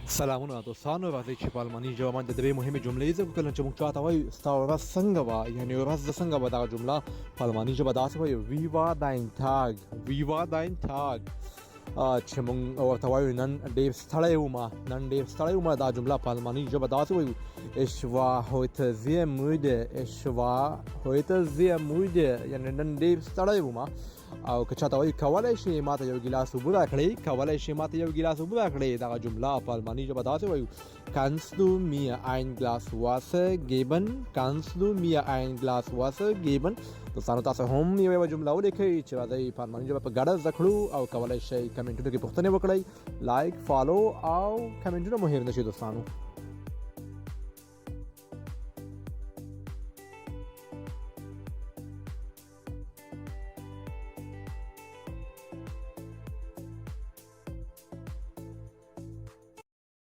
سلامونه دوستانو، راځئ چې په الماني ژبه باندې درې مهمې جملې زده کړو. کله چې موږ چاته وایو ستا ورځ څنګه وه، یعنې ورځ د څنګه وه، دغه جمله په الماني ژبه داسې وایو: Wie war dein Tag؟ Wie war dein Tag؟ چې موږ ورته وایو نن ډېر ستړی وم، نن ډېر ستړی وم، دا جمله په الماني ژبه داسې وایو: Ich war heute sehr müde. Ich war heute sehr müde. یعنې نن ډېر ستړی وم. او که چاته وایي کولی شي ماته یو ګیلاس اوبه راکړئ، کولی شي ماته یو ګیلاس اوبه راکړئ، دغه جمله په الماني ژبه داسې وایو: Kannst du mir ein Glas Wasser geben؟ Kannst du mir ein Glas Wasser geben؟ دوستانو، تاسو هم یوه یوه جمله ولیکئ چې راځئ په الماني ژبه په ګډه زده کړو، او کولی شئ کمنټونو کې پوښتنې وکړئ. لایک، فالو او کمنټونه مو هېر نه شي دوستانو.